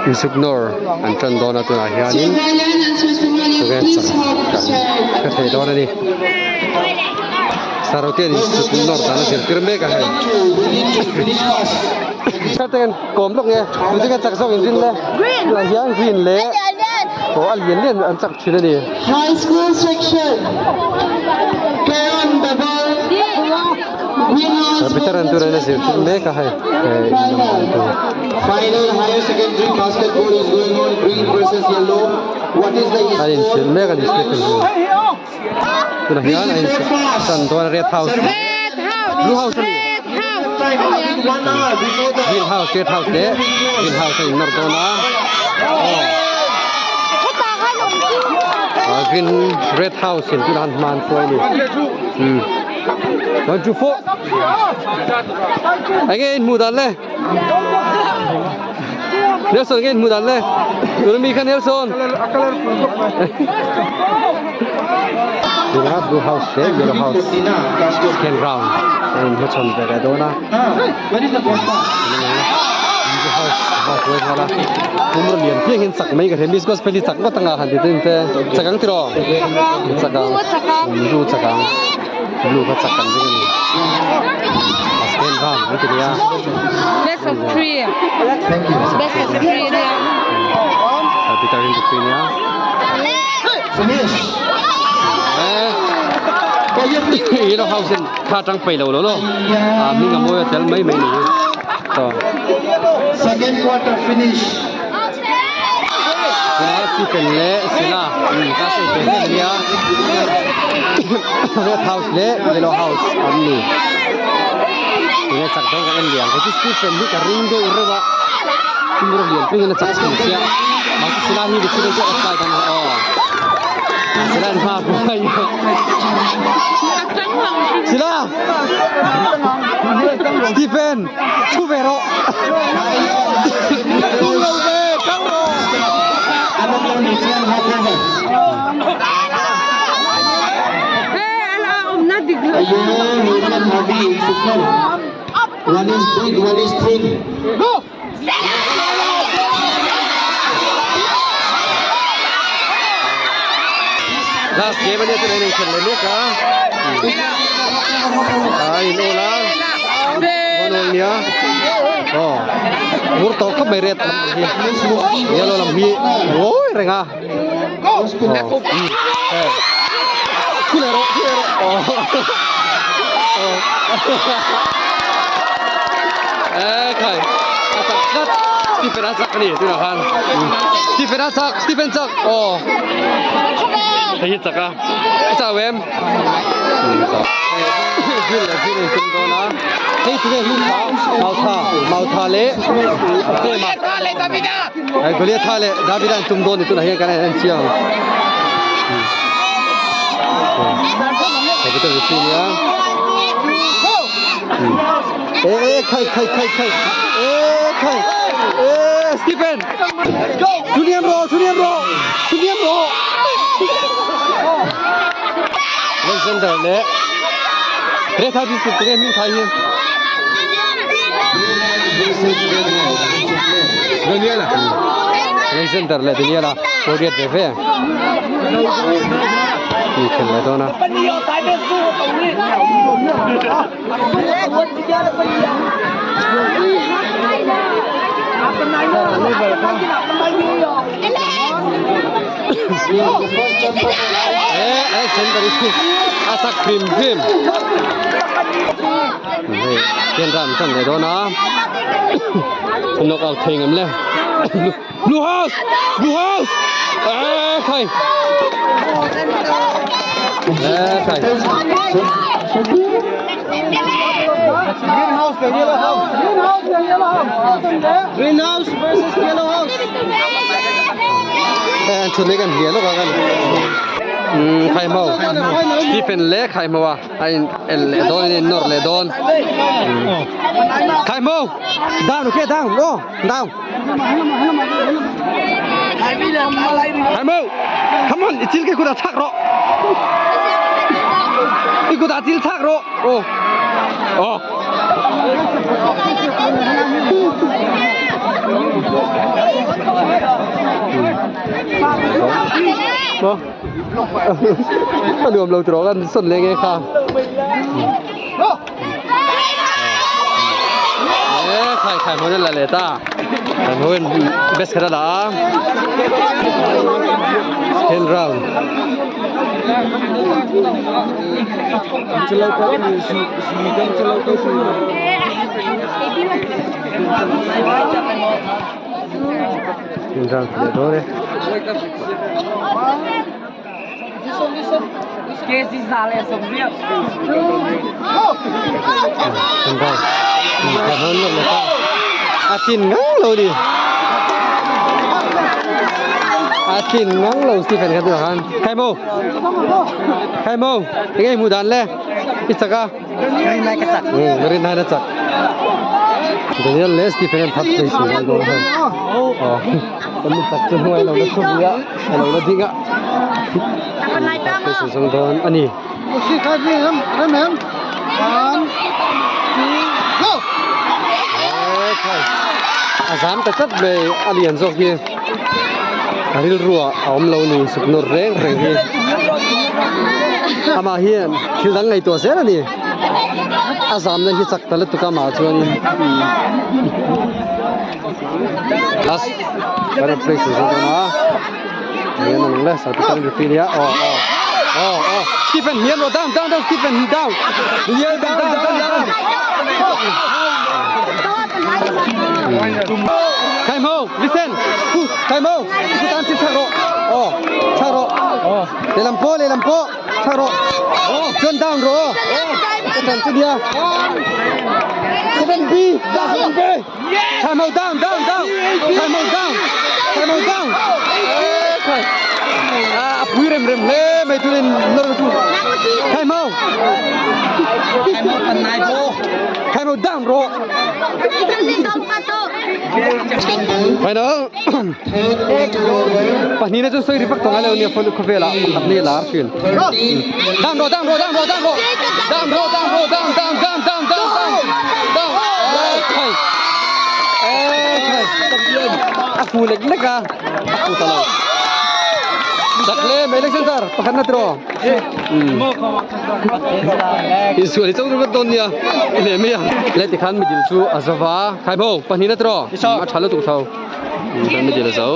Insuk nawr an tan dawn a tunah hianin tunge chak kan hre thei dawn a ni. Sarote an insuk nawr dan a zirtir mek a hei. Tharte kan kawm lawk nge tute kan chak zawk in rin le tunah hian green leh aw a lian lian an chak thin a ni. High school section Karon Babal Green House Peter an tunah hian a zirtir mek a hei hei Final higher secondary basketball is going on green versus yellow what is the a inhrilh mek a ni Stephen hi. Tunah hian a inchhir tan dawn a red house blue house a ni green house red house leh green house a innawr dawn a aw green red house in tunah han hman pawh a ni umm 1 2 4 enge inhmuh dan le. Nelson nge hmu dan le tuna mi kha Nelson tuna blue house te yellow house second round a in hmachhawn ve leh dawn a blue house a hruai nghal a pumraw lian piang hian chak mai ka hria miss gospel hi chak ngawt anga han ti te te chak ang tiraw chak ang blue chak ang. Blue kha chak kan ring a ni. A second round an ti nia. Best of 3. Best of 3 nia. Peter in between nia. Finish. Eh. Yellow house in tha tang pei lo lo lo. A hming a mawi a tel mai mai ni. To. Second quarter finish. Tuna Stephen leh Sela ka sawi ve hle ania Red house leh Yellow house an ni tunge chak dawn kan en liang kei chu Stephen hi ka ring deuh reuh a tumur lian pui in a chak chhun sia mahse Sela hi bichhun chu a apply dan aw Sela in hma buai Sela Stephen thu ve rawh. One is big, one is thin. Go! Last game ania chu nei khelh leh mek a. A in awl a. One all nia. Aw. Mur tawh khawp mai red lam hi. Yellow lam hi ngawi reng a. Aw. Hei. Thu leh rawh, thu leh rawh. Aw. Aw. E khai. A chak tlat. Stephen a chak a ni tunah khan. Stephen a chak, Stephen chak. Aw. Hei hi chak a. A chau em? Green leh green in tum dawn a. Hei tunge hmun tha, mau tha, mau tha leh tlem a. Hei Goliath tha leh Davida in tum dawn ni tunah hian kan en chiang. Capital City nia. E e khai khai khai khai. E khai. E Stephen. Thuniam ro, thuniam ro. Thuniam ro. Alexander leh Red House District tunge hming thai hi Daniela Alexander leh Daniela pawh riat ve ve ni khel leh dawn a. Eh, Alexander hi a chak hrim hrim. Hei, ken ram tan leh dawn a. Knock out thei ngam le. Blue house! Blue house! Eh, khai. Eh, khai. Green house and yellow house. Green house and yellow house. Green house versus yellow house. Eh, an thut leh kan hliah lawk a kan umm khai hmau Stephen leh khai hmau a a in el leh dawn in in nawr leh dawn khai hmau down okay down aw down khai hmau come on i chil ke kut ah chak rawh i kut ah chil chak rawh aw aw. Maw? A nuam lo tawh kan sawn leh nge kha. E khai khai hmuh la leh ta. Kan hmuhin best khat a la a. Second round. Second round leh dawn e. A thin ngang lo ni a thin ngang lo Stephen kha tunah khan khai mo khai mo enge hmuh dan le i chak a rin nai na chak Daniel leh Stephen an that thei si dawn hei aw kan mi chak chu hnuai lo la thu bia. A lo la ding a thil zawng dawn a ni. A zam ta tlat mai a lian zawk hi a rilruah a awm lo ni suk nawr reng reng hi amah hian thil dang ngaihtuah zel a ni a zamna hi chak ta lutuk a amah chuanin. Last final place is on a. Hian an le sa pitan referee nia. Oh oh. Oh oh. Stephen hian ro down down down Stephen down. Hian down down down down. Kai mo, listen. Kai mo. Ku tan chin chak ro. Oh, chak ro. Oh. Lehlam po, lehlam po. Chak ro. Oh, chuan down ro. Oh. Ka tan chu dia. 7B, 7B. Time out down, down, down. Time out down. Time out down. À, a pui rem rem hle mai tunin nawr tu. Time out. Time out down ro. Final. Pahnih na chu sawi ri vak tawh ngai lo nia phone khawvelah pakhat ni lar thin. Down ro, down ro, down ro, down ro. Down ro, down ro, down, down, down, down, down, down. Down. Khai. Khai. A fu lek lek a. A fu ta lo. Dak le mai lek center pakhat na tro. Insual hi chauh ringawt dawn nia i leh mai a. Le tikhan midil chu a zova. Khai bo pahnih na tro. A tha lutuk tho. Midil a zo.